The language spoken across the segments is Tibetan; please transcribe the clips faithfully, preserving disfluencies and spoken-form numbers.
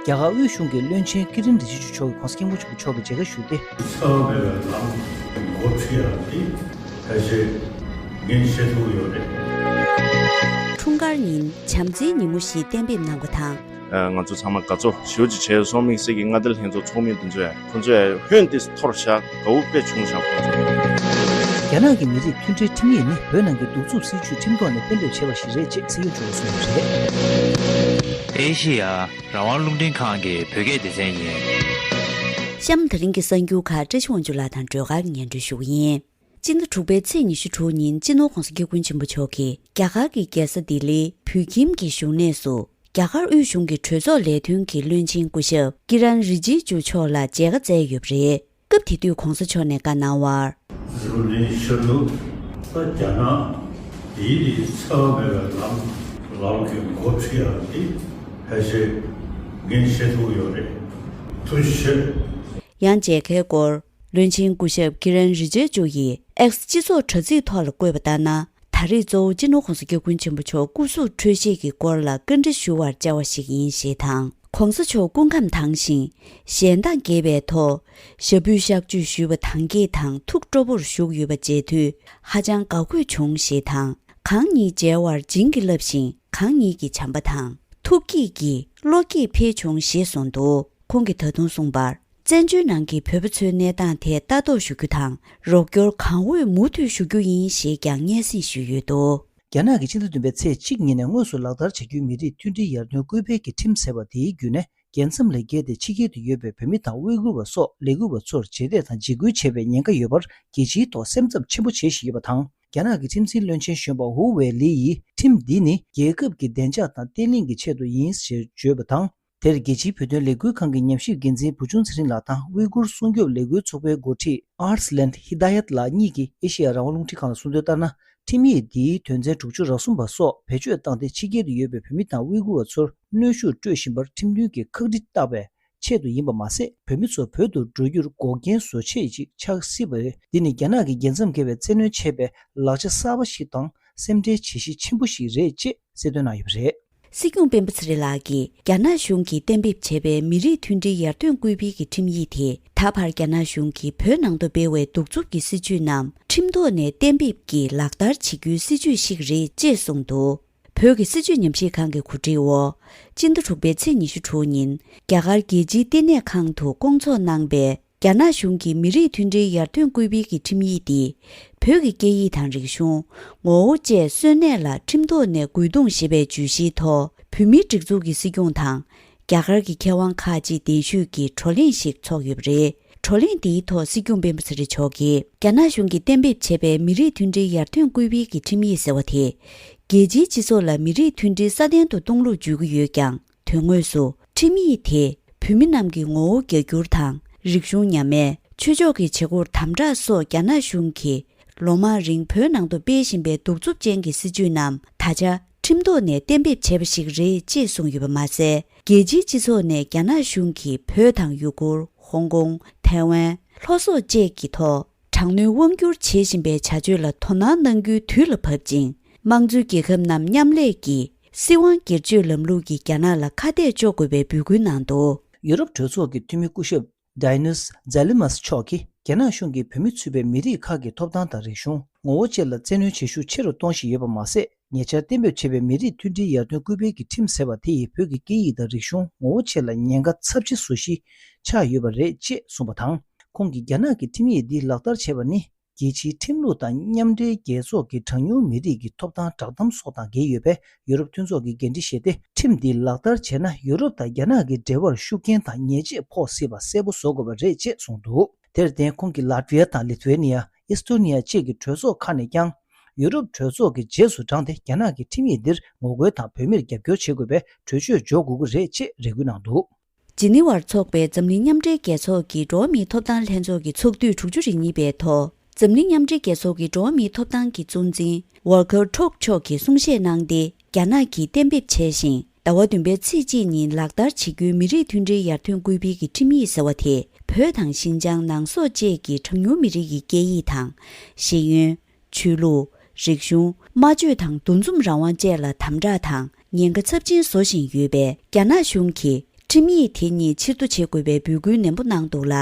རྒྱ་གར་དབུས་གཞུང་གི་བློན་ཆེན་ཀི་རན་རི་ཇི་ཇུ་མཆོག་གིས་༸གོང་ས་༸སྐྱབས་མགོན་ཆེན་པོ་མཆོག་གི་མཇལ་ཁ་ཞུས་ཏེ། འཚེ་བ་མེད་པའི་ལམ་འགོ་ཁྲིད་ཡག་འདི་ཕལ་ཆེར་ངས་བཤད་ཐུབ་ཡོད་རེད། འཁྲུངས་སྐར་ཉིན་བྱམས་བརྩེའི་ཉིན་མོ་ཞིག་གཏན་འབེབས་གནང་པ་དང་། ང་ཚོ་ཚང་མ་དགའ་ཚོར་ཞེ་པོ་ཅིག་བྱས་ཡོད། སོག་དམིགས་བསལ་གྱི་མངའ་སྡེ་ལྷན་ཚོགས་ཚོགས་མི་དེ་ཚོས་ཁོ་ཚོས་ཧོན་ཏེ་འཐོར་བཞག་དགའ་བོ་དཔེ་བྱུང་བཞག་ཁོ་ཚོ། རྒྱ་ནག་གི་མི་རིགས་མཐུན་སྒྲིལ་ཁྲིམས་ཡིག་ནི་བོད་ནང་གི་གདུག་རྩུབ་སྲིད་བྱུས་ཁྲིམས་ཐོག་ནས་གཏན་འབེབས་བྱས་པ་ཞིག་རེད་ཅེས་སྲིད་སྐྱོང་མཆོག་གིས་གསུངས་ཡོད་པ་རེད། ཨེ་ཤེ་ཡ་རང་དབང་རླུང་འཕྲིན་ཁང་གི་བོད་སྐད་སྡེ་ཚན་ཡིན། གཤམ་དེ་རིང་གི་གསར་འགྱུར་ཁག་བཀྲ་ཤིས་དབང་ཕྱུག་ལགས་དང་སྒྲོལ་དཀར་སྙན་སྒྲོན་ཞུ་གི་ཡིན། སྤྱི་ཟླ་དྲུག་པའི་ཚེས་ཉི་ཤུ་དྲུག་ཉིན་སྤྱི་ནོར་༸གོང་ས་༸སྐྱབས་མགོན་ཆེན་པོ་མཆོག་གིས་རྒྱ་གར་གྱི་རྒྱལ་ས་ལྡི་ལིའི་བོད་ཁྱིམ་གྱི་བཞུགས་གནས་སུ། རྒྱ་གར་དབུས་གཞུང་གི་གྲོས་ཚོགས་ལས་དོན་གྱི་བློན་ཆེན་སྐུ་ཞབས་ཀི་རན་རི་ཇི་ཇུ་མཆོག་ལ་མཇལ་ཁ་བསྩལ་ཡོད་པ་རེད། སྐབས་དེ་དུས་༸གོང་ས་མཆོག་ནས་བཀའ་གནང་བར། འཛམ་གླིང་ཤར་ནུབ་ད་རྒྱ་ནག་ཡིད་ལ་འཚེ་བ་མེད་པའི་ལམ་ལམ་གྱི་འགོ་ཁྲིད་ཡག་འདི་ཕལ་ཆེར་ངས་བཤད་ཐུབ་ཡོད་རེད། ཐུགས་རྗེ་ཆེ། ཡང་མཇལ་ཁའི་སྐོར། བློན་ཆེན་སྐུ་ཞབས་ཀི་རན་རི་ཇི་ཇུ་ཡིས་ཨེགས་སྤྱི་ཚོགས་དྲ་ཚིགས་ཐོག་ལ་བཀོད་པ་ལྟར་ན། ད་རེས་གཙོ་བོ་སྤྱི་ནོར་༸གོང་ས་༸སྐྱབས་མགོན་ཆེན་པོ་མཆོག་སྐུ་གཟུགས་འཕྲོད་བཞེས་ཀྱི་སྐོར་ལ་བཀའ་འདྲི་ཞུ་བར་བཅར་བ་ཞིག་ཡིན་ཞེས་དང་། ༸གོང་ས་མཆོག་སྐུ་ཁམས་དྭངས་ཤིང་། གཞན་དང་འགལ་བའི་ཐོག་ཞབས་པུས་གཤགས་བཅོས་ཞུས་པ་དང་འགལ་དང་ཐུགས་སྤྲོ་པོར་བཞུགས་ཡོད་པ་མཇལ་དུས་ཧ་ཅང་དགའ་དགོས་བྱུང་ཞེས་དང་། གང་ཉིད་མཇལ་བར་བྱིན་གྱིས་བརླབས་ཤིང་། གང་ཉིད་ཀྱི་བྱམས་པ་དང་ཐུགས་བསྐྱེད་ཀྱིས་བློ་སྐྱེད་འཕེལ་བྱུང་ཞེས་གསུངས་འདུག་ཁོང་གིས་ད་དུང་གསུངས་པར། བཙན་བྱོལ་ནང་གི་བོད་པ་ཚོའི་གནས་སྟངས་ཐད་ལྟ་རྟོག་ཞུ་རྒྱུ་དང་། རོགས་སྐྱོར་གང་འོས་མུ་མཐུད་ཞུ་རྒྱུ་ཡིན་ཞེས་ཀྱང་སྙན་སེང་ཞུས་ཡོད་འདུག་རྒྱ་ནག་གིས་སྤྱི་ཟླ་བདུན་པའི་ཚེས་གཅིག་ཉིན་ནས་དངོས་སུ་ལག་བསྟར་བྱ་རྒྱུའི་མི་རིགས་མཐུན་སྒྲིལ་ཡར་ཐོན་སྐུལ་སྤེལ་གྱི་ཁྲིམས་ཟེར་བ་དེའི་བརྒྱུད་ནས། རྒྱལ་མཚམས་ལས་བརྒལ་ཏེ་ཕྱི་རྒྱལ་དུ་ཡོད་པའི་བོད་མི་དང་ཝེ་གུར་བ་སོགས་ལས་འགུལ་བ་ཚོར་རྗེས་འདེད་དང་འཇིགས་སྐུལ་བྱེད་པའི་ཉེན་ཁ་ཡོད་པར་རྒྱལ་སྤྱིའི་ཐོག་སེམས་འཚབ་ཆེན་པོ་བྱེད་བཞིན་ཡོད་པ་དང་། རྒྱ་ནག་གི་ཁྲིམས་འཛིན་བློན་ཆེན་གཞོན་པ་ཧུའུ་ཝེ་ལི་ཡིས། ཁྲིམས་འདི་ནི་རྒྱལ་ཁབ་ཀྱི་བདེ་འཇགས་དང་བརྟན་ལྷིང་གི་ཆེད་དུ་ཡིན་ཞེས་བརྗོད་པ་དང་། དེར་རྒྱལ་སྤྱིའི་བོད་དོན་ལས་འགུལ་ཁང་གི་ཉམས་ཞིབ་འགན་འཛིན་བུ་ཆུང་ཚེ་རིང་ལགས་དང་ཝེ་གུར་སྲུང་སྐྱོབ་ལས་འགུལ་ཚོགས་པའི་འགོ་ཁྲིད་ཨར་སི་ལན་ཧི་ད་ཡད་ལགས་གཉིས་ཀྱིས་ཨེ་ཤེ་ཡ་རང་དབང་རླུང་འཕྲིན་ཁང་ལ་གསུངས་དོན་ལྟར་ན། ཁྲིམས་ཡིག་འདིའི་དོན་ཚན་དྲུག་ཅུ་རེ་གསུམ་པ་སོགས་བེད་སྤྱོད་བཏང་སྟེ་ཕྱི་རྒྱལ་དུ་ཡོད་པའི་བོད་མི་དང་ཝེ་གུར་བ་ཚོར་གནོན་ཤུགས་སྤྲོད་བཞིན་པར་ཁྲིམས་མཐུན་གྱི་ཁག་དཀྲི་བཏགས་པའི་ཆེད་དུ་ཡིན་པ་མ་ཟད། བོད་མི་ཚོ་བོད་དུ་འགྲོ་རྒྱུར་འགོག་རྐྱེན་བཟོ་ཆེད་ཅིག་ཆགས་སྲིད་པ་རེད། འདི་ནི་རྒྱ་ནག་གི་རྒྱལ་མཚམས་བརྒལ་བའི་བཙན་གནོན་བྱས་པའི་ལག་ཆ་གསར་པ་ཞིག་དང་སེམས་ཁྲལ་བྱེད་གཞི་ཆེན་པོ་ཞིག་རེད་ཅེས་གསལ་སྟོན་གནང་ཡོད་པ་རེད། སྲིད་སྐྱོང་སྤེན་པ་ཚེ་རིང་ལགས་ཀྱིས་རྒྱ་ནག་གཞུང་གིས་གཏན་འབེབས་བྱས་པའི་མི་རིགས་མཐུན་སྒྲིལ་ཡར་ཐོན་སྐུལ་སྤེལ་གྱི་ཁྲིམས་ཡིག་དེ་ད་བར་རྒྱ་ནག་གཞུང་གིས་བོད་ནང་དུ་སྤེལ་བའི་གདུག་རྩུབ་ཀྱི་སྲིད་བྱུས་རྣམས་ཁྲིམས་ཐོག་ནས་གཏན་འབེབས་ཀྱིས་ལག་བསྟར་བྱེད་རྒྱུའི་སྲིད་བྱུས་ཤིག་རེད་ཅེས་གསུངས་འདུག་བོད་ཀྱི་སྲིད་བྱུས་ཉམས་ཞིབ་ཁང་གི་གོ་སྒྲིག་འོག་སྤྱི་ཟླ་དྲུག་པའི་ཚེས་ཉི་ཤུ་དྲུག་ཉིན་རྒྱ་གར་རྒྱལ་སྤྱིའི་བསྟི་གནས་ཁང་དུ་བསྐོང་ཚོགས་གནང་པའི་རྒྱ་ནག་གཞུང་གིས་མི་རིགས་མཐུན་སྒྲིལ་ཡར་ཐོན་སྐུལ་སྤེལ་གྱི་ཁྲིམས་ཡིག་འདི། བོད་ཀྱི་སྐད་ཡིག་དང་རིག་གཞུང་། ངོ་བོ་བཅས་གསོན་གནས་ལ་ཁྲིམས་ཐོག་ནས་རྒོལ་རྡུང་ཞེས་པའི་བརྗོད་གཞིའི་ཐོག་བོད་མིའི་སྒྲིག་འཛུགས་ཀྱི་སྲིད་སྐྱོང་དང་། རྒྱ་གར་གྱི་མཁས་དབང་ཁག་ཅིག་གདན་ཞུས་ཀྱིས་བགྲོ་གླེང་ཞིག་ཚོགས་ཡོད་པ་རེད། བགྲོ་གླེང་འདིའི་ཐོག་སྲིད་སྐྱོང་སྤེན་པ་ཚེ་རིང་མཆོག་གིས། རྒྱ་ནག་གཞུང་གིས་གཏན་འབེབས་བྱས་པའི་མི་རིགས་མཐུན་སྒྲིལ་ཡར་ཐོན་སྐུལ་སྤེལ་གྱི་ཁྲིམས་ཡིག་ཟེར་བ་དེ། རྒྱལ་སྤྱིའི་སྤྱི་ཚོགས་ལ་མི་རིགས་མཐུན་སྒྲིལ་སྲ་བརྟན་དུ་གཏོང་ལུགས་བརྗོད་ཀྱི་ཡོད་ཀྱང་། དོན་དངོས་སུ། ཁྲིམས་ཡིག་དེས་བོད་མི་རྣམས་ཀྱི་ངོ་བོ་རྒྱ་སྒྱུར་དང་། རིག་གཞུང་ཉམས་དམས། ཆོས་ཕྱོགས་ཀྱི་བྱེད་སྒོར་དམ་དྲག་སོགས་རྒྱ་ནག་གཞུང་གིས་ལོ་མང་རིང་བོད་ནང་དུ་སྤེལ་བཞིན་པའི་གདུག་རྩུབ་ཅན་གྱི་སྲིད་བྱུས་རྣམས་ད་ཆ་ཁྲིམས་ཐོག་ནས་གཏན་འབེབས་བྱས་པ་ཞིག་རེད་ཅེས་གསུངས་ཡོད་པ་མ་ཟད། རྒྱལ་སྤྱིའི་སྤྱི་ཚོགས་ནས་རྒྱ་ནག་གཞུང་གིས་བོད་དང་ཡུ་གུར། ཧོང་ཀོང་། ཐའེ་ཝན། ལྷོ་སོག་བཅས་ཀྱི་ཐོག་དྲག་གནོན་དབང་བསྒྱུར་བྱེད་བཞིན་པའི་བྱ་སྤྱོད་ལ་དོ་སྣང་གནང་རྒྱུའི་དུས་ལ་བབ་ཅིང་། དམངས་གཙོའི་རྒྱལ་ཁབ་རྣམས་མཉམ་ལས་ཀྱིས་སྲིད་དབང་སྒེར་གཅོད་ལམ་ལུགས་ཀྱིས་རྒྱ་ནག་ལ་ཁ་གཏད་གཅོག་དགོས་པའི་འབོད་སྐུལ་གནང་འདུག་ཡུ་རོབ་གྲོས་ཚོགས་ཀྱི་འཐུས་མི་སྐུ་ཞབས་Dinos Zalimas་མཆོག་གིས་རྒྱ་ནག་གཞུང་གིས་བོད་མི་ཚུད་པའི་མི་རིགས་ཁག་གི་ཐོབ་ཐང་དང་རིག་གཞུང་། ངོ་བོ་བཅས་ལ་བཙན་གནོན་བྱེད་ཤུགས་ཆེ་རུ་གཏོང་བཞིན་ཡོད་པ་མ་ཟད། ཉེ་ཆར་གཏན་འབེབས་བྱས་པའི་མི་རིགས་མཐུན་སྒྲིལ་ཡར་ཐོན་སྐུལ་སྤེལ་གྱི་ཁྲིམས་ཟེར་བ་དེ་ཡིས་བོད་ཀྱི་སྐད་ཡིག་དང་རིག་གཞུང་ངོ་བོ་བཅས་ལ་ཉེན་ཁ་ཚབས་ཆེ་བཟོ་གཞི་ཆགས་ཡོད་པ་རེད་ཅེས་གསུངས་པ་དང་། ཁོང་གིས་རྒྱ་ནག་གི་ཁྲིམས་ཡིག་འདི་ལག་བསྟར་བྱས་པ་ནི། རྒྱལ་སྤྱིའི་ཁྲིམས་ལུགས་དང་མཉམ་འབྲེལ་རྒྱལ་ཚོགས་ཀྱི་གྲངས་ཉུང་མི་རིགས་ཀྱི་ཐོབ་ཐང་བསྒྲགས་གཏམ་སོགས་དང་འགལ་ཡོད་པས། ཡུ་རོབ་མཐུན་ཚོགས་ཀྱིས་འགན་འཁྲི་བཞེས་ཏེ། ཁྲིམས་འདི་ལག་བསྟར་བྱས་ན། ཡུ་རོབ་དང་རྒྱ་ནག་གི་འབྲེལ་བར་ཤུགས་རྐྱེན་དང་ཉེས་ཆད་ཕོག་སྲིད་པ་གསལ་པོ་བཟོ་དགོས་པ་རེད་ཅེས་གསུངས་འདུག་དེར་བརྟེན། ཁོང་གིས་ལ་ཏི་ཝི་ཡ་དང་ལི་ཐུ་ཝེ་ནི་ཡ། ཨེས་ཏོ་ནི་ཡ་བཅས་ཀྱི་གྲོས་ཚོགས་ཁག་ནས་ཀྱང་། ཡུ་རོབ་གྲོས་ཚོགས་ཀྱི་རྗེས་སུ་འབྲངས་ཏེ། རྒྱ་ནག་གི་ཁྲིམས་ཡིག་འདིར་ངོ་རྒོལ་དང་བོད་མིར་རྒྱབ་སྐྱོར་བྱེད་དགོས་པའི་གྲོས་ཆོད་འཇོག་དགོས་ཀྱི་རེད་ཅེས་རེ་སྐུལ་གནང་འདུག་ཇི་ནི་ཝར་འཚོགས་པའི་འཛམ་གླིང་མཉམ་འབྲེལ་རྒྱལ་ཚོགས་ཀྱི་འགྲོ་བ་མིའི་ཐོབ་ཐང་ལྷན་ཚོགས་ཀྱི་ཚོགས་དུས་དྲུག་ཅུ་རེ་གཉིས་པའི་ཐོག་འཛམ་གླིང་མཉམ་འབྲེལ་རྒྱལ་ཚོགས་ཀྱི་འགྲོ་བ་མིའི་ཐོབ་ཐང་གི་གཙོ་འཛིན་ཝོལ་ཀར་ཊུརཀ་མཆོག་གིས་གསུང་བཤད་གནང་སྟེ། རྒྱ་ནག་གིས་གཏན་འབེབས་བྱས་ཤིང་། ཟླ་བ་བདུན་པའི་ཚེས་གཅིག་ཉིན་ལག་བསྟར་བྱེད་རྒྱུའི་མི་རིགས་མཐུན་སྒྲིལ་ཡར་ཐོན་སྐུལ་སྤེལ་གྱི་ཁྲིམས་ཡིག་ཟེར་བ་དེ། བོད་དང་ཤིན་ཅང་ནང་སོག་བཅས་ཀྱི་གྲངས་ཉུང་མི་རིགས་ཀྱི་སྐད་ཡིག་དང་། ཤེས་ཡོན། ཆོས་ལུགས། རིག་གཞུང་། སྨྲ་བརྗོད་དང་འདུ་འཛོམས་རང་དབང་བཅས་ལ་དམ་དྲག་དང་ཉེན་ཁ་ཚབས་ཆེན་བཟོ་བཞིན་ཡོད་པས། རྒྱ་ནག་གཞུང་གིས་ ཁྲིམས་ཡིག་དེ་གཉིས་ཕྱིར་བསྡུ་བྱེད་དགོས་པའི་འབོད་སྐུལ་ནན་པོ་གནང་འདུག་ལ།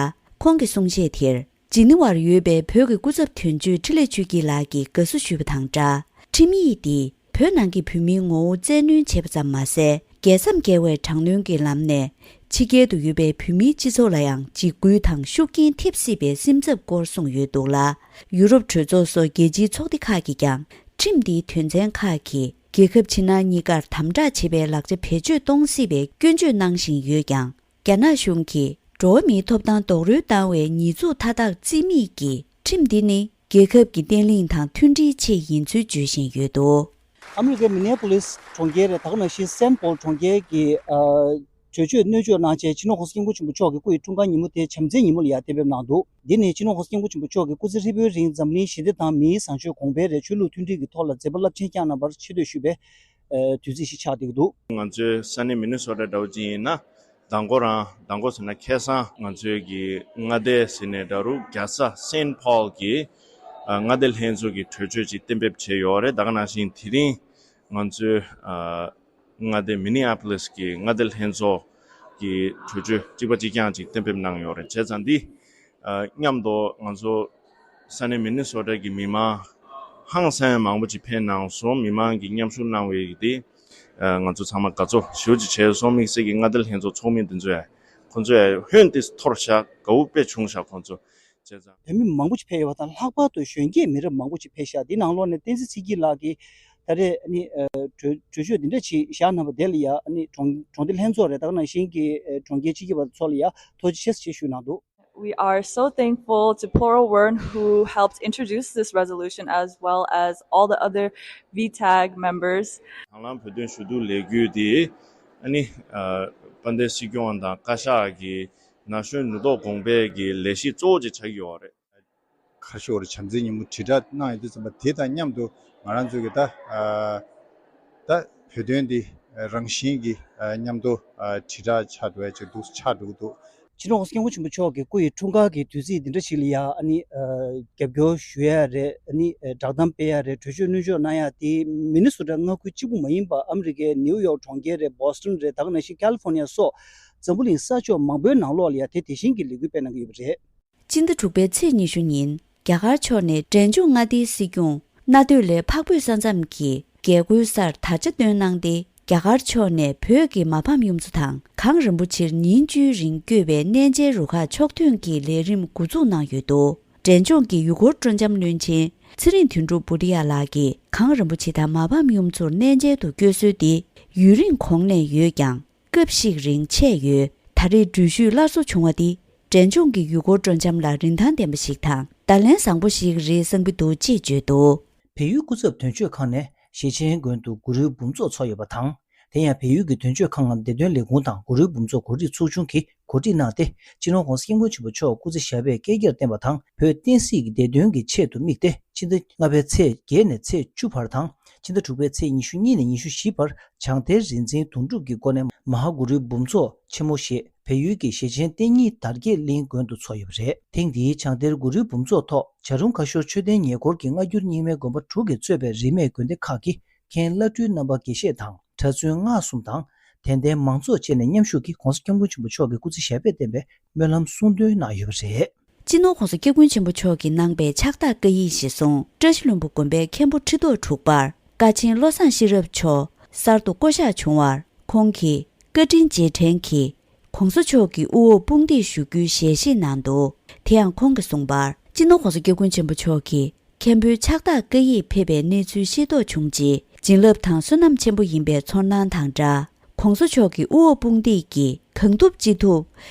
ཁོང་གི་གསུང་བཤད་དེར་ཇི་ནི་ཝར་ཡོད་པའི་བོད་ཀྱི་སྐུ་ཚབ་དོན་གཅོད་འཕྲིན་ལས་ཆོས་སྐྱིད་ལགས་ཀྱིས་དགའ་བསུ་ཞུས་པ་དང་སྦྲགས། ཁྲིམས་ཡིག་འདིས་བོད་ནང་གི་བོད་མིའི་ངོ་བོ་བཙན་གནོན་བྱས་པ་ཙམ་མ་ཟད། རྒྱལ་མཚམས་བརྒལ་བའི་དྲག་གནོན་གྱི་ལམ་ནས་ཕྱི་རྒྱལ་དུ་ཡོད་པའི་བོད་མིའི་སྤྱི་ཚོགས་ལ་ཡང་འཇིགས་སྐུལ་དང་ཤུགས་རྐྱེན་ཐེབས་སྲིད་པའི་སེམས་འཚབ་སྐོར་གསུངས་ཡོད་འདུག་ལ། ཡུ་རོབ་གྲོས་ཚོགས་སོགས་རྒྱལ་སྤྱིའི་ཚོགས་སྡེ་ཁག་གིས་ཀྱང་ཁྲིམས་འདིའི་དོན་ཚན་ཁག་གིས་རྒྱལ་ཁབ་ཕྱི་ནང་གཉིས་ཀར་དམ་དྲག་བྱེད་པའི་ལག་ཆ་བེད་སྤྱོད་གཏོང་སྲིད་པའི་སྐྱོན་བརྗོད་གནང་བཞིན་ཡོད་ཀྱང་། རྒྱ་ནག་གཞུང་གིས་འགྲོ་བ་མིའི་ཐོབ་ཐང་རྡོག་རོལ་བཏང་བའི་ཉེས་འཛུགས་མཐའ་དག་རྩིས་མེད་ཀྱིས། ཁྲིམས་འདི་ནི་རྒྱལ་ཁབ་ཀྱི་བརྟན་ལྷིང་དང་མཐུན་སྒྲིལ་ཆེད་ཡིན་ཚུལ་བརྗོད་བཞིན་ཡོད་འདུག། ཨ་མི་རི་ཀའི་མི་ནེ་པོ་ལིས་གྲོང་ཁྱེར་རེད། ད་ག་ནང་བཞིན་སེན་པོལ་གྲོང་ཁྱེར་གྱི་ཨ་གྲོས་ཆོད་གནོན་བཅོས་གནང་བྱས། སྤྱི་ནོར་༸གོང་ས་༸སྐྱབས་མགོན་ཆེན་པོ་མཆོག་གི་སྐུ་ཡི་འཁྲུངས་སྐར་ཉིན་མོ་དེ་བྱམས་བརྩེའི་ཉིན་མོ་ལ་ཡང་གཏན་འབེབས་གནང་འདུག། འདི་ནི་སྤྱི་ནོར་༸གོང་ས་༸སྐྱབས་མགོན་ཆེན་པོ་མཆོག་གིས་སྐུ་ཚེ་ཧྲིལ་པོའི་རིང་འཛམ་གླིང་ཞི་བདེ་དང་མིའི་བཟང་སྤྱོད་གོང་འཕེལ་རེད། ཆོས་ལུགས་མཐུན་སྒྲིལ་གྱི་ཐོག་ལ་མཛད་པ་རླབས་ཆེན་བསྐྱངས་གནང་བར་ཆེ་བསྟོད་ཞུས་པའི་ཨ་དུས་ཚིགས་ཤིག་ཆགས་བསྡད་ཀྱི་འདུག། ང་ཚོའི་ས་གནས་མི་ནི་སོ་ཊ་འདྲ་བོ་ཅིག་ཡིན་ན། མདང་དགོང་རང་། མདང་དགོང་ཟེར་ན་ཁ་སང་ང་ཚོའི་གི་མངའ་སྡེ་ཟེར་ནས་འདྲ་རུ་རྒྱལ་ས་སེན་པོལ་གྱི་ཨ་མངའ་སྡེ་ལྷན་ཚོགས་ཀྱི་གྲོས་ཆོད་ཅིག་གཏན་འབེབས་བྱས་ཡོད་རེད། ད་ག་ནང་བཞིན་དེ་རིང་ང་ཚོའི་ཨ་མངའ་སྡེ་མི་ནི་ཨ་པོ་ལིས་ཀྱི་མངའ་སྡེ་ལྷན་ཚོགས་ཀྱི་གྲོས་ཆོད་གཅིག་པ་གཅིག་རྐྱང་ཅིག་གཏན་འབེབས་གནང་ཡོད་རེད། བྱས་ཙང་འདི་ཨ་མཉམ་དུ་ང་ཚོ་ས་གནས་མི་ནི་སོ་ཊ་གི་མི་མང་ཧང་སང་མང་པོ་ཅིག་ཕེབས་གནང་སོང་། མི་མང་གིས་མཉམ་ཞུགས་གནང་བའི་དེ་ཨ་ང་ཚོ་ཚང་མ་དགའ་ཚོར་ཞེ་པོ་ཅིག་བྱས་སོང་། དམིགས་བསལ་གྱི་མངའ་སྡེ་ལྷན་ཚོགས་ཚོགས་མི་འདི་ཚོ་ཡ། ཁོང་ཚོ་ཡ་ཧོན་ཏེ་འཐོར་ཤག། དགའ་བོ་དཔེ་བྱུང་ཤག་ཁོང་ཚོ། བྱས་ཙང་། བོད་མི་མང་པོ་ཅིག་ཕེབས་ཡོད་པ་དང་། ལྷག་པར་དུ་གཞོན་སྐྱེས་མི་རབས་མང་པོ་ཅིག་ཕེབས་ཤག། འདི་ནང་ལོགས་ནས་བསྟན་འཛིན་ཚེ་སྐྱིད་ལགས་ཀྱིས་ད་རེས་ཨ་ནི་ཨ་གྲོས་གྲོས་ཆོད་འདི་འདྲ་ཅིག་བཞག་གནང་བ་དེ་ལ་ཡ། ཨ་ནི་གྲོང་གྲོང་སྡེ་ལྷན་ཚོགས་རེད། ད་ག་ནང་བཞིན་གྱི་ཨ་གྲོང་ཁྱེར་སྤྱི་ཁྱབ་པ་ཚོ་ལ་ཡ་ཐུགས་རྗེ་ཆེ་ཞེས་ཞུས་གནང་འདུག། We are so thankful to Poro Wern, who helped introduce this resolution, as well as all the other V TAG members. དང་བླངས་བོད་དོན་ཞུ་གཏུག་ལས་འགུལ་འདི་ཨ་ནི་ཨ་དཔལ་ལྡན་སྲིད་སྐྱོང་དང་བཀའ་ཤག་གི་ན་གཞོན་ནུ་ཐོག་གོང་འཕེལ་གྱི་ལས་གཞི་གཙོ་བོ་ཅིག་ཆགས་ཀྱི་ཡོད་རེད། ཁ་ཤོར་བྱམས་བརྩེའི་ཉིན་མོ་དྲིལ་བསྒྲགས་གནང་ཡོད་དུས་ཙམ་པ། དེ་དང་མཉམ་དུ་ང་རང་ཚོ་གི་ད་ཨ་ད་བོད་དོན་འདི་རང་བཞིན་གྱི་ཨ་མཉམ་དུ་ཨ་དྲིལ་བསྒྲགས་ཆགས་འགྲོ་ཡ་ཅིག་འདུག། ཆགས་འགྲོ་གི་འདུག། སྤྱི་ནོར་༸གོང་ས་༸སྐྱབས་མགོན་ཆེན་པོ་མཆོག་གི་སྐུ་ཡི་འཁྲུངས་སྐར་གྱི་དུས་ཚིགས་འདི་འདྲ་ཞིག་ལ་ཡ། ཨ་ནི་ཨ་རྒྱབ་སྐྱོར་ཞུ་ཡ་རེད། ཨ་ནི་ཨ་བསྒྲགས་གཏམ་སྤེལ་ཡ་རེད། གྲོས་ཆོད་གནོན་འཇོག་གནང་ཡ་དེ་མི་ནི་སོ་ཊ་མངའ་ཁུལ་གཅིག་པུ་མ་ཡིན་པ། ཨ་མི་རི་ཀའི་ནིའུ་ཡོག་གྲོང་ཁྱེར་རེད། བྷོ་སི་ཊོན་རེད། ད་ག་ནང་བཞིན་ཁ་ལི་ཧྥོར་ནི་ཡ་སོགས་འཛམ་བུ་གླིང་ས་ཕྱོགས་མང་པོའི་ནང་ལོགས་ལ་ཡ་དེ་དེ་བཞིན་གྱི་ལས་འགུལ་སྤེལ་གནང་གི་ཡོད་པ་རེད། སྤྱི་ཟླ་དྲུག་པའི་ཚེས་ཉི་ཤུ་ཉིན་རྒྱ་གར་ཕྱོགས་ནས་འབྲས་ལྗོངས་མངའ་སྡེའི་སྲིད་སྐྱོང་གནའ་སྟོད་ལའི་འཕགས་བོད་ས་མཚམས་ཀྱི་རྒྱལ་སྒོའི་སར་དར་ཆ་བཏོན་གནང་སྟེ། རྒྱ་གར་ཕྱོགས་ནས་བོད་ཀྱི་མ་ཕམ་གཡུ་མཚོ་དང་གངས་རིན་པོ་ཆེར་ཉིན་བཅུའི་རིང་བསྐྱོད་པའི་གནས་མཇལ་རུ་ཁག་ཕྱོགས་ཐོན་གྱི་ལས་རིམ་འགོ་འཛུགས་གནང་ཡོད་འདུག། འབྲས་ལྗོངས་ཀྱི་ཡུལ་སྐོར་སྤྲོ་འཆམ་བློན་ཆེན་ཚེ་རིང་དོན་གྲུབ་བྷུ་ཏི་ཡ་ལགས་ཀྱིས་གངས་རིན་པོ་ཆེ་དང་མ་ཕམ་གཡུ་མཚོར་གནས་མཇལ་དུ་བསྐྱོད་སྲོལ་འདི་ཡུན་རིང་གོང་ནས་ཡོད་ཀྱང་། སྐབས་ཤིག་རིང་ཆད་ཡོད། ད་རེས་འགྲུལ་བཞུད་སླར་གསོ་བྱུང་བ་འདི་འབྲས་ལྗོངས་ཀྱི་ཡུལ་སྐོར་སྤྲོ་འཆམ་ལ་རིན་ཐང་ལྡན་པ་ཞིག་དང་། བརྡ་ལན་བཟང་པོ་ཞིག་རེད་བསམ་གྱི་འདུག་ཅེས་བརྗོད་འདུག། བལ་ཡུལ་སྐུ་ཚབ་དོན་གཅོད་ཁང་ནས་ཞེ་ཆེན་དགོན་དུ་གུ་རུའི་འབུམ་ཚོགས་ཚོགས་ཡོད་པ་དང་། དེ་ཡང་བལ་ཡུལ་གྱི་དོན་གཅོད་ཁང་ངམ་བདེ་དོན་ལས་ཁུངས་དང་གུ་རུའི་འབུམ་ཚོགས་གོ་སྒྲིག་ཚོགས་ཆུང་གིས་གོ་སྒྲིག་གནང་སྟེ། སྤྱི་ནོར་༸གོང་ས་༸སྐྱབས་མགོན་ཆེན་པོ་མཆོག་སྐུ་ཚེ་ཞབས་པད་བསྐལ་བརྒྱར་བརྟན་པ་དང་། བོད་བསྟན་སྲིད་ཀྱི་བདེ་དོན་གྱི་ཆེད་དུ་དམིགས་ཏེ། ཕྱི་ཟླ་ལྔ་པའི་ཚེས་བརྒྱད་ནས་ཚེས་བཅུ་བར་དང་། ཕྱི་ཟླ་དྲུག་པའི་ཚེས་ཉི་ཤུ་གཉིས་ནས་ཉི་ཤུ་བཞི་བར་བྱང་གཏེར་རིག་འཛིན་དུང་སྒྲུབ་ཀྱི་སྒོ་ནས་མ་ཧཱ་གུ་རུའི་འབུམ་ཚོགས་ཆེན་མོ་ཞེས་བལ་ཡུལ་གྱི་ཞེ་ཆེན་གཏན་ཉིད་དར་རྒྱས་གླིང་དགོན་དུ་ཚོགས་ཡོད་པ་རེད། ཐེངས་འདིའི་བྱང་གཏེར་གུ་རུའི་འབུམ་ཚོགས་ཐོག་བྱ་རུང་ཁ་ཤོར་ཆོས་ལྡན་ཉེ་འཁོར་གྱི་སྔ་འགྱུར་རྙིང་མའི་དགོན་པ་དྲུག་གིས་གཙོས་པའི་རིས་མེད་དགོན་སྡེ་ཁག་གི་མཁན་བླ་སྤྲུལ་རྣམ་པ་དགེ་བཤེས་དང་། གྲྭ་བཙུན་སྔགས་གསུམ་དང་། དད་ལྡན་མང་ཚོགས་བཅས་ནས་མཉམ་ཞུགས་ཀྱིས་༸གོང་ས་༸སྐྱབས་མགོན་ཆེན་པོ་མཆོག་གི་སྐུ་ཚེ་ཞབས་པད་བརྟན་པའི་སྨོན་ལམ་གསུང་འདོན་གནང་ཡོད་པ་རེད། སྤྱི་ནོར་༸གོང་ས་༸སྐྱབས་མགོན་ཆེན་པོ་མཆོག་གིས་གནང་པའི་ཕྱག་རྟགས་བཀའ་ཡིག་གཞིར་བཟུང་། བཀྲ་ཤིས་ལྷུན་པོ་དགོན་པའི་མཁན་པོ་ཁྲི་ཐོག་དྲུག་པར་ཀ་ཆེན་བློ་བཟང་ཤེས་རབ་མཆོག་གསར་དུ་བསྐོ་གཞག་བྱུང་བར། ཁོང་གིས་བཀའ་དྲིན་རྗེས་དྲན་གྱིས་༸གོང་ས་མཆོག་གི་དབུ་འོག་དཔུང་འདེགས་ཞུ་རྒྱུའི་ཞལ་བཞེས་གནང་འདུག། དེ་ཡང་ཁོང་གིས་གསུངས་པར། སྤྱི་ནོར་༸གོང་ས་༸སྐྱབས་མགོན་ཆེན་པོ་མཆོག་གིས་མཁན་པོའི་ཕྱག་རྟགས་བཀའ་ཡིག་ཕེབས་པའི་གནས་ཚུལ་ཤེས་རྟོགས་བྱུང་རྗེས། བྱིན་རླབས་དང་བསོད་ནམས་ཆེན་པོ་ཡིན་པའི་ཚོར་སྣང་དང་སྦྲགས། ༸གོང་ས་མཆོག་གི་དབུ་འོག་དཔུང་འདེགས་ཀྱིས་གང་ཐུབ་ཅི་ཐུབ་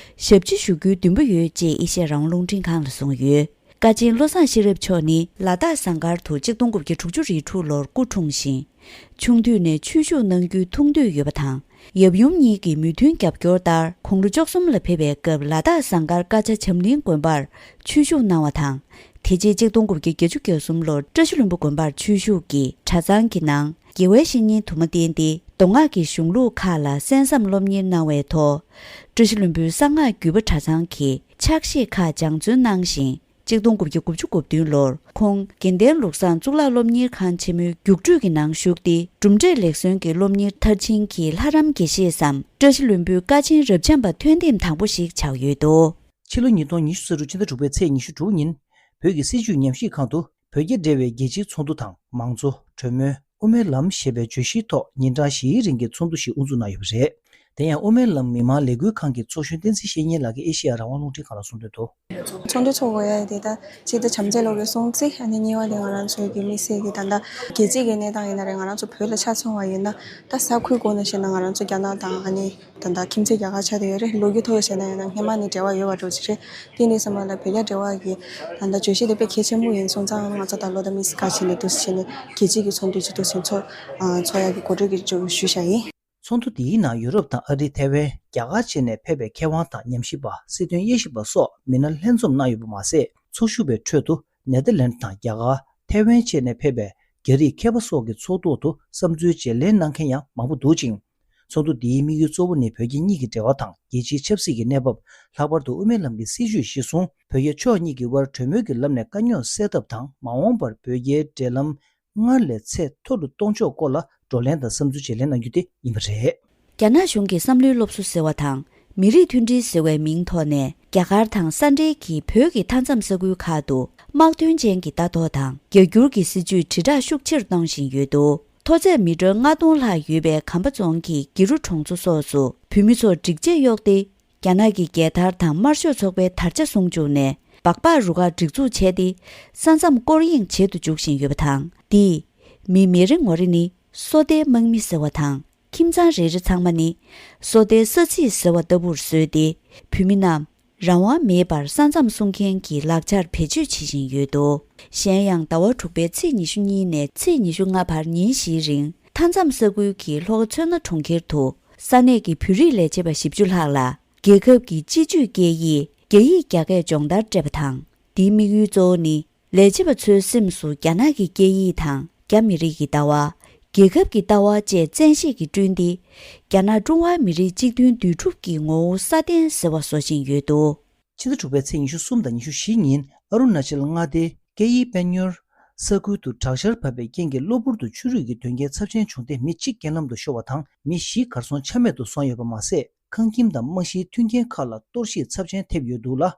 ཞབས་ཕྱི་ཞུ་རྒྱུའི་འདུན་པ་ཡོད་ཅེས་ཨེ་ཤེ་ཡ་རང་དབང་རླུང་འཕྲིན་ཁང་ལ་གསུངས་ཡོད། ཀ་ཆེན་བློ་བཟང་ཤེས་རབ་མཆོག་ནི་ལ་དྭགས་ཟངས་དཀར་དུ་གཅིག་སྟོང་དགུ་བརྒྱ་དྲུག་ཅུ་རེ་དྲུག་ལོར་སྐུ་འཁྲུངས་ཤིང་། ཆུང་དུས་ནས་ཆོས་ཞུགས་གནང་རྒྱུའི་ཐུགས་འདོད་ཡོད་པ་དང་། ཡབ་ཡུམ་གཉིས་ཀྱི་མོས་མཐུན་རྒྱབ་སྐྱོར་ལྟར་དགུང་ལོ་བཅུ་གསུམ་ལ་ཕེབས་པའི་སྐབས་ལ་དྭགས་ཟངས་དཀར་ཀ་ཆ་བྱམས་གླིང་དགོན་པར་ཆོས་ཞུགས་གནང་བ་དང་། དེ་རྗེས་གཅིག་སྟོང་དགུ་བརྒྱ་བརྒྱད་ཅུ་གྱ་གསུམ་ལོར་བཀྲ་ཤིས་ལྷུན་པོ་དགོན་པར་ཆོས་ཞུགས་ཀྱིས་གྲྭ་ཚང་གི་ནང་དགེ་བའི་བཤེས་གཉེན་དུ་མ་བསྟེན་ཏེ། མདོ་སྔགས་ཀྱི་གཞུང་ལུགས་ཁག་ལ་གསན་བསམ་སློབ་གཉེར་གནང་བའི་ཐོག། བཀྲ་ཤིས་ལྷུན་པོའི་གསང་སྔགས་བརྒྱུད་པ་གྲྭ་ཚང་གི་ཕྱག་བཞེས་ཁག་སྦྱང་བརྩོན་གནང་ཞིང་། ཆིག་སྟོང་དགུ་བརྒྱ་དགུ་བཅུ་གོ་བདུན་ལོར་ཁོང་དགེ་ལྡན་ལུགས་བཟང་གཙུག་ལག་སློབ་གཉེར་ཁང་ཆེན་མོའི་རྒྱུགས་སྤྲོད་ཀྱི་ནང་ཞུགས་ཏེ། གྲུབ་འབྲས་ལེགས་སོན་གྱི་སློབ་གཉེར་མཐར་ཕྱིན་གྱིས་ལྷ་རམས་དགེ་བཤེས་སམ་བཀྲ་ཤིས་ལྷུན་པོའི་བཀའ་ཆེན་རབ་འབྱམས་པ་ཐོན་ཐེངས་དང་པོ་ཞིག་ཆགས་ཡོད་འདུག། ཕྱི་ལོ་ཉིས་སྟོང་ཉི་ཤུ་རྩ་དྲུག་ཕྱི་ཟླ་དྲུག་པའི་ཚེས་ཉི་ཤུ་དྲུག་ཉིན། བོད་ཀྱི་སྲིད་བྱུས་ཉམས་ཞིབ་ཁང་དུ་བོད་རྒྱ་འབྲེལ་བའི་རྒྱལ་སྤྱིའི་ཚོགས་འདུ་དང་། མང་གཙོ། གྲོས་མོལ། དབུ་མའི་ལམ་ཞེས་པའི་བརྗོད་གཞིའི་ཐོག་ཉིན་གྲངས་བཞིའི་རིང་གི་ཚོགས་འདུ་ཞིག་དབུ་འཛུགས་གནང་ཡོད་པ་རེད། དེ་ཡང་དབུ་མའི་ལམ་མི་མང་ལས་འགུལ་ཁང་གི་ཚོགས་གཞོན་བསྟན་འཛིན་བཤེས་གཉེན་ལགས་ཀྱིས་ཨེ་ཤེ་ཡ་རང་དབང་རླུང་འཕྲིན་ཁང་ལ་གསུངས་དོན་དུ། ཚོགས་འདུ་ཚོགས་དགོས་ཡ་དེ་ད་གཅིག་ད་བྱམས་བརྩེ་ལགས་ཀྱིས་གསུངས་ཚེ། ཨ་ནི་གཉིས་པ་དེ་ང་རང་ཚོའི་གི་དམིགས་བསལ་གྱི་ད་ལྟ་རྒྱལ་སྤྱི་གི་གནས་སྟངས་ཡིན་ན་རེད། ང་རང་ཚོ་བོད་ལ་ཆ་མཚོན་པ་ཡིན་ན། ད་ས་ཁུལ་སྒོ་ནས་བཤད་ན་ང་རང་ཚོ་རྒྱ་ནག་དང་ཨ་ནི་ད་ལྟ་ཁྱིམ་མཚེས་རྒྱ་གར་ཆགས་བསྡད་ཡོད་རེད། ལོ་རྒྱུས་ཐོག་བཤད་ན་ཡང་ན་སྔོན་མ་ནས་འབྲེལ་བ་ཡོད་པ་འདྲ་བོ་ཅིག་རེད། དེ་འདྲ་སོང་ཙང་ལ་བོད་རྒྱ་འབྲེལ་བ་གི་ད་ལྟ་བརྗོད་གཞི་དེ་དཔེ་གལ་ཆེན་པོ་ཡིན་སོང་ཙང་། ང་ཚོ་ད་ལོ་ད་དམིགས་བསལ་ག་བྱས་ནས་འདུག་སེ་བྱས་ནས་རྒྱལ་སྤྱི་གི་ཚོགས་འདུ་ཅིག་འདུག་སེ་ཚོགས་ཨ་ཚོགས་ཡག་གི་གོ་སྒྲིག་གི་ཅིག་ཞུས་བཞག་ཡིན། ཚོགས་འདུ་འདིའི་ནང་ཡུ་རོབ་དང་ཨ་རི། ཐའེ་ཝན། རྒྱ་གར་བཅས་ནས་ཕེབས་པའི་མཁས་དབང་དང་ཉམས་ཞིབ་པ། སྲིད་དོན་དབྱེ་ཞིབ་པ་སོགས་མི་སྣ་ལྷན་འཛོམས་གནང་ཡོད་པ་མ་ཟད། ཚོགས་ཞུགས་པའི་ཁྲོད་དུ་ནེ་དར་ལན་དང་རྒྱ་གར། ཐའེ་ཝན་བཅས་ནས་ཕེབས་པའི་རྒྱ་རིགས་མཁས་པ་སོགས་ཀྱི་ཚོགས་ཐོག་ཏུ་བསམ་ཚུལ་བརྗེ་ལེན་གནང་མཁན་ཡང་མང་པོ་འདུག་ཅིང་། ཚོགས་འདུ་འདིའི་དམིགས་ཡུལ་གཙོ་བོ་ནི་བོད་རྒྱ་གཉིས་ཀྱི་འབྲེལ་བ་དང་། རྒྱལ་སྤྱིའི་ཆབ་སྲིད་ཀྱི་གནས་བབ། ལྷག་པར་དུ་དབུ་མའི་ལམ་གྱི་སྲིད་བྱུས་གཞིར་བཟུང་བོད་རྒྱ་ཕྱོགས་གཉིས་ཀྱི་དབར་གྲོས་མོལ་གྱི་ལམ་ནས་དཀའ་རྙོག་སེལ་ཐབས་དང་། མ་འོངས་པར་བོད་རྒྱའི་འབྲེལ་ལམ་སྔར་ལས་ཚད་མཐོ་རུ་གཏོང་ཕྱོགས་སྐོར་ལ་བགྲོ་གླེང་དང་བསམ་ཚུལ་བརྗེ་ལེན་གནང་རྒྱུ་དེ་ཡིན་པ་རེད། རྒྱ་ནག་གཞུང་གི་བསམ་བློའི་སློབ་གསོ་ཟེར་བ་དང་། མི་རིགས་མཐུན་སྒྲིལ་ཟེར་བའི་མིང་ཐོག་ནས། རྒྱ་གར་དང་ས་འབྲེལ་གྱི་བོད་ཀྱི་མཐའ་མཚམས་ས་ཁུལ་ཁག་ཏུ་དམག་དོན་ཅན་གྱི་ལྟ་རྟོག་དང་རྒྱ་སྒྱུར་གྱི་སྲིད་བྱུས་དྲིལ་བསྒྲགས་ཤུགས་ཆེ་རུ་གཏོང་བཞིན་ཡོད་འདུག། མཐོ་ཚད་མི་ཊར་ལྔ་སྟོང་ལྷག་ཡོད་པའི་གམ་པ་རྫོང་གི་གི་རུ་གྲོང་ཚོ་སོགས་སུ་བོད་མི་ཚོར་སྒྲིག་ཆས་གཡོགས་ཏེ། རྒྱ་ནག་གི་རྒྱལ་དར་དང་དམར་ཤོག་ཚོགས་པའི་དར་ཆ་བཟུང་བཅུག་ནས། སྦག་སྦག་རུ་ཁག་སྒྲིག་འཛུགས་བྱས་ཏེ། ས་མཚམས་སྐོར་གཡེང་བྱེད་དུ་འཇུག་བཞིན་ཡོད་པ་དང་། འདིས་མི་མི་རེ་ངོ་རེ་ནི་སོ་ལྟའི་དམག་མི་ཟེར་བ་དང་། ཁྱིམ་ཚང་རེ་རེ་ཚང་མ་ནི་སོ་ལྟའི་ས་ཚིགས་ཟེར་བ་ལྟ་བུར་བཟོས་ཏེ། བོད་མི་རྣམས་རང་དབང་མེད་པར་ས་མཚམས་སྲུང་མཁན་གྱི་ལག་ཆར་བེད་སྤྱོད་བྱེད་བཞིན་ཡོད་འདུག། གཞན་ཡང་། ཟླ་བ་དྲུག་པའི་ཚེས་ཉི་ཤུ་གཉིས་ནས་ཚེས་ཉི་ཤུ་ལྔ་བར་ཉིན་བཞིའི་རིང་། མཐའ་མཚམས་ས་ཁུལ་གྱི་ལྷོ་ཁ་མཚོ་སྣ་གྲོང་ཁྱེར་དུ། ས་གནས་ཀྱི་བོད་རིགས་ལས་བྱེད་པ་བཞི་བཅུ་ལྷག་ལ། རྒྱལ་ཁབ་ཀྱི་སྤྱི་སྤྱོད་སྐད་ཡིག་རྒྱ་ཡིག་རྒྱ་སྐད་སྦྱོང་བརྡར་སྤྲད་པ་དང་། འདིའི་དམིགས་ཡུལ་གཙོ་བོ་ནི། ལས་བྱེད་པ་ཚོའི་སེམས་སུ་རྒྱ་ནག་གི་སྐད་ཡིག་དང་། རྒྱ་མི་རིགས་ཀྱི་ལྟ་བ། རྒྱལ་ཁབ་ཀྱི་ལྟ་བ་བཅས་བཙན་ཤེད་ཀྱིས་བསྐྲུན་ཏེ། རྒྱ་ནག་ཀྲུང་ཧྭ་མི་རིགས་གཅིག་མཐུན་འདུས་གྲུབ་ཀྱི་ངོ་བོ་སྲ་བརྟན་ཟེར་བ་བཟོ་བཞིན་ཡོད་འདུག། ཕྱི་ཟླ་དྲུག་པའི་ཚེས་ཉི་ཤུ་གསུམ་དང་ཉི་ཤུ་བཞི་ཉིན། ཨ་རུ་ན་ཅལ་མངའ་སྡེའི་སྐད་ཡིག་དཔལ་འབྱོར་ས་ཁུལ་དུ་དྲག་ཆར་བབས་པའི་རྐྱེན་གྱིས། གློ་བུར་དུ་ཆུ་རུད་ཀྱི་དོན་རྐྱེན་ཚབས་ཆེན་བྱུང་སྟེ། མི་གཅིག་རྐྱེན་ལམ་དུ་ཤོར་བ་དང་། མི་བཞི་གར་སོང་ཆ་མེད་དུ་སོང་ཡོད་པ་མ་ཟད། ཁང་ཁྱིམ་དང་རྨང་གཞིའི་མཐུན་རྐྱེན་ཁག་ལ་གཏོར་བཤིག་ཚབས་ཆེན་ཐེབས་ཡོད་འདུག་ལ།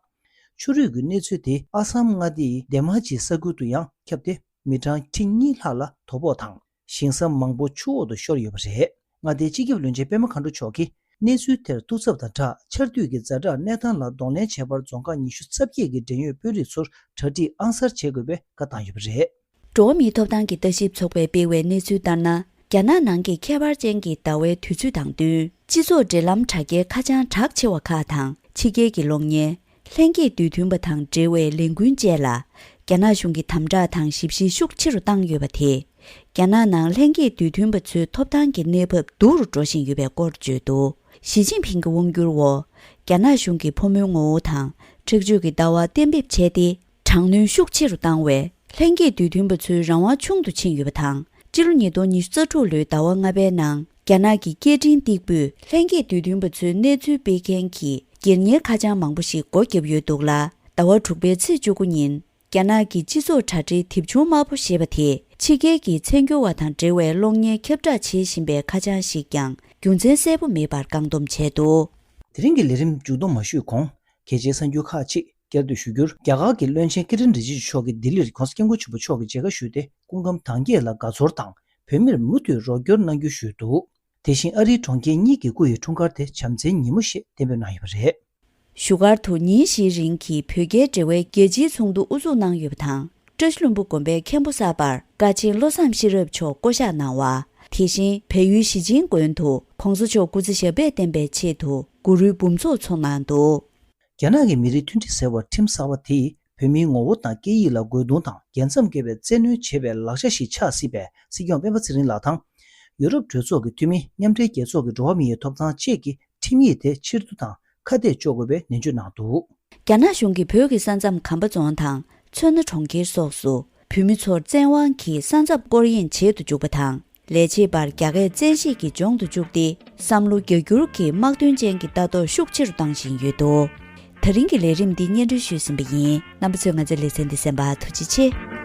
ཆུ་རུད་ཀྱི་གནས་ཚུལ་དེ་ཨ་སམ་མངའ་སྡེའི་དེ་མ་ཇི་ས་ཁུལ་དུ་ཡང་ཁྱབ་སྟེ། མི་གྲངས་ཁྲི་གཉིས་ལྷག་ལ་དོ་ཕོག་དང་། ཞིང་ས་མང་པོ་ཆུ་འོག་ཏུ་ཤོར་ཡོད་པ་རེད། མངའ་སྡེའི་སྤྱི་ཁྱབ་བློན་ཆེན་པད་མ་མཁའ་འགྲོ་མཆོག་གིས། གནས་ཚུལ་དེར་ཐུགས་འཚབ་དང་སྦྲགས། ཆར་དུས་ཀྱི་ཛ་དྲག་གནས་སྟངས་ལ་གདོང་ལེན་བྱེད་པར་རྫོང་ཁག་ཉི་ཤུ་རྩ་བརྒྱད་ཀྱི་འབྲེལ་ཡོད་དཔོན་རིགས་ཚོར་གྲ་སྒྲིག་ཨང་གསར་བྱེད་དགོས་པའི་བཀའ་བཏང་ཡོད་པ་རེད། འགྲོ་བ་མིའི་ཐོབ་ཐང་གི་ལྟ་ཞིབ་ཚོགས་པས་སྤེལ་བའི་གནས་ཚུལ་ལྟར་ན། རྒྱ་ནག་ནང་གི་ཁྱད་པར་ཅན་གྱི་ཟླ་བའི་དུས་ཚོད་དང་བསྟུན། སྤྱི་ཚོགས་འབྲེལ་ལམ་དྲ་རྒྱའི་ཁ་བྱང་གྲགས་ཆེ་བ་ཁག་དང་། ཕྱི་རྒྱལ་གྱི་གློག་བརྙན། ལྷན་རྒྱས་འདོད་མཐུན་པ་དང་འབྲེལ་བའི་ལས་འགུལ་བཅས་ལ། རྒྱ་ནག་གཞུང་གིས་དམ་དྲག་དང་ཞིབ་བཤེར་ཤུགས་ཆེ་རུ་བཏང་ཡོད་པ་དེས། རྒྱ་ནག་ནང་ལྷན་རྒྱས་འདོད་མཐུན་པ་ཚོའི་ཐོབ་ཐང་གི་གནས་བབ་སྡུག་རུ་འགྲོ་བཞིན་ཡོད་པའི་སྐོར་བརྗོད་འདུག། ཞི་ཅིན་ཕིང་གི་དབང་བསྒྱུར་འོག། རྒྱ་ནག་གཞུང་གིས་ཕོ་མོའི་ངོ་བོ་དང་། ཁྲག་སྦྱོར་གྱི་ལྟ་བ་གཏན་འབེབས་བྱས་ཏེ། དྲག་གནོན་ཤུགས་ཆེ་རུ་བཏང་བས། ལྷན་རྒྱས་འདོད་མཐུན་པ་ཚོའི་རང་དབང་ཆུང་དུ་ཕྱིན་ཡོད་པ་དང་། སྤྱི་ལོ་ཉིས་སྟོང་ཉི་ཤུ་རྩ་དྲུག་ལོའི་ཟླ་བ་ལྔ་པའི་ནང་། རྒྱ་ནག་གི་སྐད་འཕྲིན་སྟེགས་བུས། ལྷན་རྒྱས་འདོད་མཐུན་པ་ཚོའི་གནས་ཚུལ་སྤེལ་མཁན་གྱི་སྒེར་གཉེར་ཁ་བྱང་མང་པོ་ཞིག་སྒོ་བརྒྱབ་ཡོད་འདུག་ལ། ཟླ་བ་དྲུག་པའི་ཚེས་བཅུ་དགུ་ཉིན། རྒྱ་ནག་གི་སྤྱི་ཚོགས་དྲ་སྦྲེལ་དེབ་ཆུང་དམར་པོ་ཞེས་པ་དེས། ཕྱི་རྒྱལ་གྱི་མཚན་སྦྱོར་བ་དང་འབྲེལ་བའི་གློག་བརྙན་ཁྱབ་བསྒྲགས་བྱེད་བཞིན་པའི་ཁ་བྱང་ཞིག་ཀྱང་རྒྱུ་མཚན་གསལ་པོ་མེད་པར་བཀག་སྡོམ་བྱས་འདུག། དེ་རིང་གི་ལས་རིམ་མཇུག་སྡོམ་མ་ཞུས་གོང་། གལ་ཆེའི་གསར་འགྱུར་ཁག་ཅིག་བསྐྱར་ཟློས་ཞུ་རྒྱུར། རྒྱ་གར་གྱི་བློན་ཆེན་ཀི་རེན་རི་ཇི་ཇུ་མཆོག་གིས་ལྡི་ལིར་༸གོང་ས་༸སྐྱབས་མགོན་ཆེན་པོ་མཆོག་གི་མཇལ་ཁ་ཞུས་ཏེ། སྐུ་ཁམས་དྭངས་སྐྱེད་ལ་དགའ་ཚོར་དང་། བོད་མིར་མུ་མཐུད་རོགས་སྐྱོར་གནང་རྒྱུ་ཞུས་འདུག། དེ་བཞིན་ཨ་རིའི་གྲོང་ཁྱེར་གཉིས་ཀྱི་སྐུ་ཡི་འཁྲུངས་སྐར་དེ་བྱམས་བརྩེའི་ཉིན་མོ་ཞེས་གཏན་འབེབས་གནང་ཡོད་པ་རེད། བཞུགས་སྒར་དུ་ཉིན་བཞིའི་རིང་གི་བོད་རྒྱའི་འབྲེལ་བའི་རྒྱལ་སྤྱིའི་ཚོགས་འདུ་དབུ་འཛུགས་གནང་ཡོད་པ་དང་། བཀྲ་ཤིས་ལྷུན་པོ་དགོན་པའི་མཁན་པོ་གསར་པར་ཀ་ཆེན་བློ་བཟང་ཤེས་རབ་མཆོག་བསྐོ་གཞག་གནང་བ། དེ་བཞིན་བལ་ཡུལ་ཞི་ཆེན་དགོན་དུ་༸གོང་ས་མཆོག་སྐུ་ཚེ་ཞབས་པད་བརྟན་པའི་ཆེད་དུ་གུ་རུའི་འབུམ་ཚོགས་འཚོགས་གནང་འདུག། རྒྱ་ནག་གི་མི་རིགས་མཐུན་སྒྲིལ་ཟེར་བ་ཁྲིམས་གསར་པ་དེས་བོད་མིའི་ངོ་བོ་དང་སྐད་ཡིག་ལ་རྒོལ་རྡུང་དང་རྒྱལ་མཚམས་བརྒལ་བའི་བཙན་གནོན་བྱེད་པའི་ལག་ཆ་ཞིག་ཆགས་སྲིད་པས། སྲིད་སྐྱོང་སྤེན་པ་ཚེ་རིང་ལགས་དང་། ཡུ་རོབ་གྲོས་ཚོགས་ཀྱི་འཐུས་མི། མཉམ་འབྲེལ་རྒྱལ་ཚོགས་ཀྱི་འགྲོ་བ་མིའི་ཐོབ་ཐང་བཅས་ཀྱིས་ཁྲིམས་ཡིག་དེ་ཕྱིར་བསྡུ་དང་ཁ་གཏད་གཅོག་དགོས་པའི་ནན་བརྗོད་གནང་འདུག། རྒྱ་ནག་གཞུང་གིས་བོད་ཀྱི་ས་མཚམས་གམ་པ་རྫོང་དང་མཚོ་སྣ་གྲོང་ཁྱེར་སོགས་སུ་བོད་མི་ཚོར་བཙན་དབང་གིས་ས་མཚམས་སྐོར་གཡེང་བྱེད་དུ་འཇུག་པ་དང་། ལས་བྱེད་པར་རྒྱ་སྐད་བཙན་ཤེད་ཀྱིས་སྦྱོང་དུ་བཅུག་སྟེ། བསམ་བློ་རྒྱ་སྒྱུར་གྱི་དམག་དོན་ཅན་གྱི་ལྟ་རྟོག་ཤུགས་ཆེ་རུ་བཏང་བཞིན་ཡོད་འདུག། ད་རིང་གི་ལས་རིམ་འདི་སྙན་སྒྲོན་ཞུས་ཟིན་པ་ཡིན། རྣམ་པ་ཚོས་ང་ཚོའི་ལེ་ཚན་འདི་གསན་པར་ཐུགས་རྗེ་ཆེ།